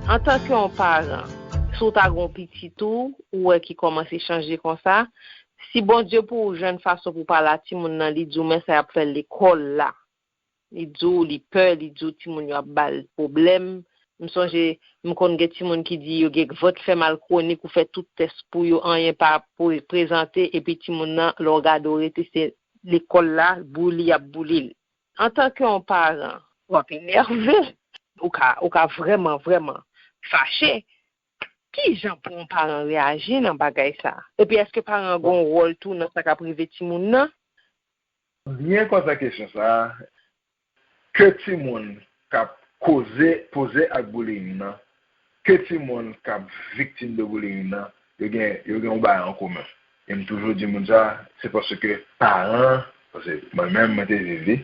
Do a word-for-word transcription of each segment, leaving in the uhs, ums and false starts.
Antanke yon paran, si w ta gen yon pitit ou, ou wè ki kòmanse chanje konsa, si Bondye pou ou jwenn fason pou pale a timoun nan, li di w men sa y ap fè lekòl la. Li di w li pè, li di w timoun yo ap ba l pwoblèm. M sonje, m konn gen timoun ki di yo gen vant fè mal kwonik, ou fè tout tès pou yo, anyen pa pre- prezante, epi timoun nan, lè w gade w rete, se lekòl la, bouli y ap bouli l. Antanke yon paran, w ap enève, ou ka, ou ka vrèman, vrèman fache. Ki jan pou yon paran reyaji nan bagay sa? Epi èske paran an gen yon wòl tou nan sa k ap rive timoun nan? Byen kontan kesyon sa a. Ke timoun k ap koze, poze ak bullying nan, ke timoun k ap viktim de bullying nan, yo gen, yo gen yon bagay an komen. E m toujou di moun sa, se paske paran, paske mwen menm, mwen te viv li,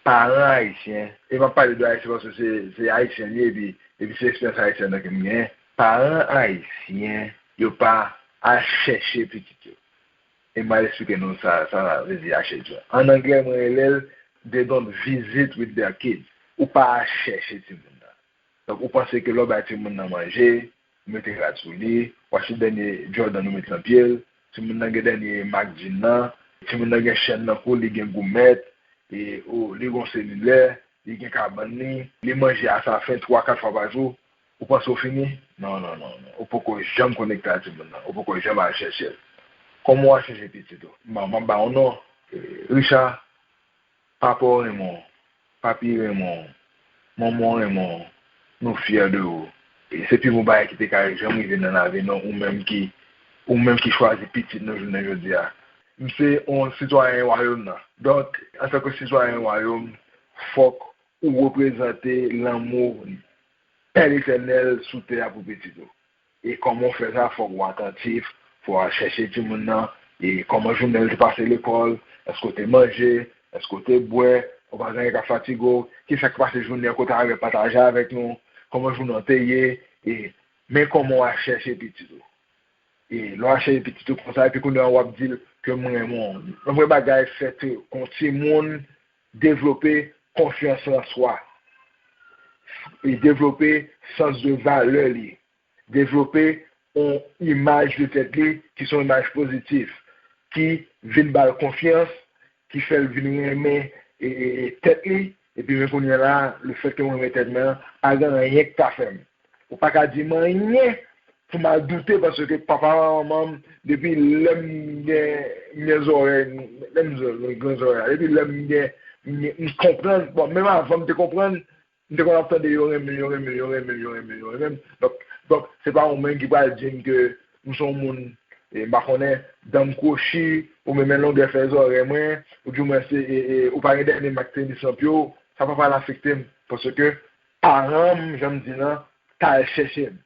paran ayisyen, e m ap pale de ayisyen paske se, se ayisyen li ye, epi, epi se eksperyans ayisyen nan ke m genyen, paran ayisyen, yo pa al chèche pitit yo. E m al eksplike nou sa, sa vle di al chèche. An anglè, mwen rele l they don't visit with their kids. Ou pa al chèche timoun nan. Donk, ou panse ke lè w bay timoun nan manje, ou mete rad sou li, ou achte dènye Jordan ou met nan pye l, timoun nan gen dènye mak djin nan, timoun nan gen chèn nan kou l, li gen goumèt, e, ou, li gen yon selilè, li gen kabann li, li manje asafen twa, kat fwa pa jou, ou panse w fini? Non, non, non, non. Ou poko janm konekte ak timoun nan. Ou poko janm al chèche l. Kòman w al chèche pitit ou? M a, m ap ba w yon non. E, Richard, papa w renmen w. Papi renmen w. Manman w renmen w. Nou fyè de ou. E se pi bon bagay ki te ka janm rive nan lavi nou, ou menm ki, ou menm ki chwazi pitit nou jounen jodi a. M se yon sitwayen wayòm nan. Donk, antanke sitwayen wayòm, fòk ou reprezante lanmou Pè Letènèl sou tè a pou pitit ou. E kòman w fè sa? Fòk ou atantif, fò w al chèche timoun nan, e kòman jounen l te pase lekòl, èske w te manje, èske w te bwè, ou pa gen anyen k ap fatige w, kisa k pase jounen an, kote avè pataje avèk nou, kòman jounen an te ye, e men kòman w al chèche pitit ou. E lè w al chèche pitit ou konsa, epi kounye a w ap di l ke m renmen w. Yon premye bagay, fè ke yon timoun devlope konfyans an swa. E devlope sans de valè li. Devlope yon imaj de tèt li ki se yon imaj pozitif, ki vin ba l konfyans, ki fè l vin renmen e, e, e tèt li. Epi men kounye a la, lefètke mwen renmen tèt mwen an, pa gen anyen k ka fè m. Ou pa ka di m anyen pou m al doute, paske papa m ak manman m, depi lè m gen, m gen zòrèy, lè m gen gran zòrèy la, depi lè m gen, m gen, m konprann, bon, menm avan m te konprann, m te konn ap tande yo renmen l, yo renmen l, yo renmen l, yo renmen l, yo renmen l. Donk, donk, se pa ou menm ki pral di m ke m se yon moun, e, m pa konnen, dan m kwochi, ou menm men longè fè zòrèy mwen, ou di mwen se, e, e, ou pa gen dènye mak tenis nan pye w, sa pa pral afekte m, paske paran m, jan m di l lan, t al chèche m.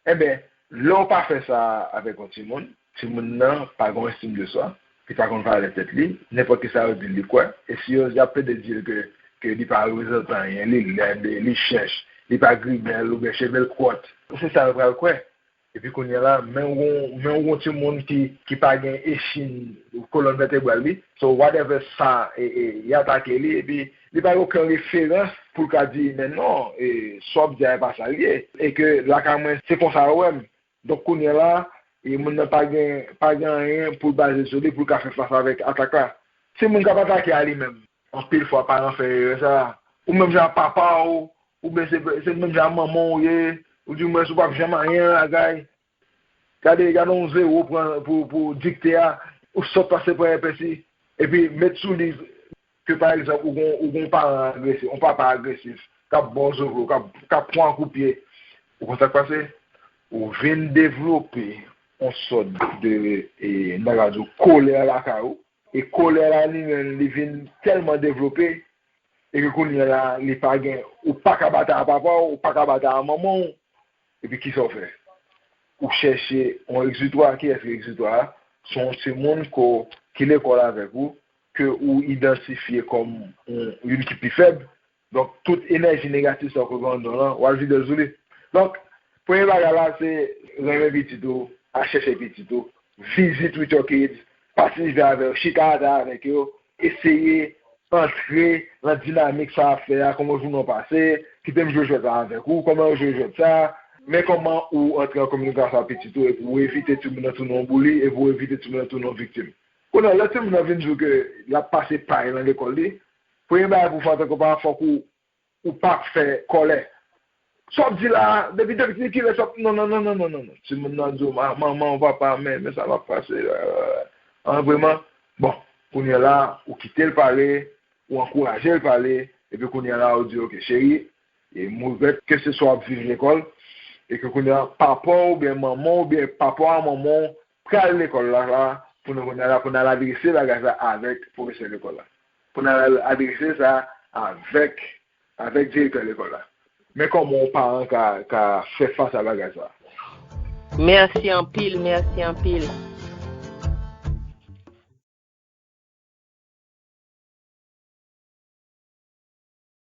Enben, lè w pa fè sa avèk yon timoun, timoun nan pa gen yon estim de swa, li pa konn valè tèt li, nenpòt kisa yo di l li kwè, e si yo, y ap plede di l ke, ke li pa reprezante anyen, li lèd, li chèch, li pa grimèl oubyen cheve l kwòt, se sa yo pral kwè. Epi kounye a la, men w, men w yon timoun ki, ki pa gen echin, kolòn vètebral li, so whatever sa, e, e, y atake li, epi li pa gen okenn referans pou l ka di, men non, e, sa w ap di a, e pa sa l ye. E ke lakay mwen, se konsa yo wè m. Donk, kounye a la, e, moun nan pa gen, pa gen anyen pou l baze sou li, pou l ka fè fas avèk atak la. Se moun k ap atake a li menm. Anpil fwa, paran fè erè sa a. Ou menm jan ak papa w, oubyen se, se menm jan ak manman w ye, ou di mwen, ou p ap janm anyen nan lakay. Gade, gade yon zewo pran pou, pou dikte a, ou sot pase pran epesi, epi met sou li ke, pa egzanp, ou gon, ou gon paran agresif, yon papa agresif, k ap ba w zovlo, k ap, k ap pran w kout pye. Ou konn sa k pase? Ou vin devlope yon sòt de, e, m ta ka di w, kolè lakay ou. E kolè la li menm, li vin tèlman devlope, e ke kounye a la, li pa gen, ou pa ka batay ak papa w, ou pa ka batay ak manman w, epi kisa w fè? Ou chèche yon egzitwa. Kiyès ki egzitwa a? Se yon timoun ko, ki lekòl avèk ou, ke ou idantifye kòm yon, youn ki pi fèb. Donk, tout enèji negatif sa w ke gen anndan w lan, w al vide l sou li. Donk, premye bagay la, se renmen pitit ou, al chèche pitit ou, visit with your kids, patisipe avè yo, chita atè avèk yo, eseye antre nan dinamik sa ap fè a, kòman jounen w pase, kite m jwe jwèt la avèk ou, kòman yo jwe jwèt sa, Men kòman ou antre an kominikasyon ak pitit ou epi ou evite timoun nan tounen yon bouli epi ou evite timoun nan tounen yon viktim. Kounye a, lè timoun nan vin di w ke l ap pase pay nan lekòl li, premye bagay pou w fè antanke paran, fòk ou, ou pa fè kòlè. Sa w ap di la, depi, depi kilè sa w ap, non, non, non. Timoun nan di w, "Ma-, manman, papa, men, men sa m ap pase." An, vrèman, bon, kounye a la, ou kite l pale, ou ankouraje l pale, epi kounye a la, ou di, "Ok, cheri, e m regrèt ke se sa w ap viv lekòl, e ke kounye a, papa w oubyen manman w oubyen papa w a manman w pral lekòl la, la, pou nou kounye a la, pou n al adrese bagay sa avèk pwofesè lekòl la. Pou n al adrese sa avèk, avèk direktè lekòl la." Men kòman yon paran ka, ka fè fas a bagay sa. Mèsi anpil, mèsi anpil.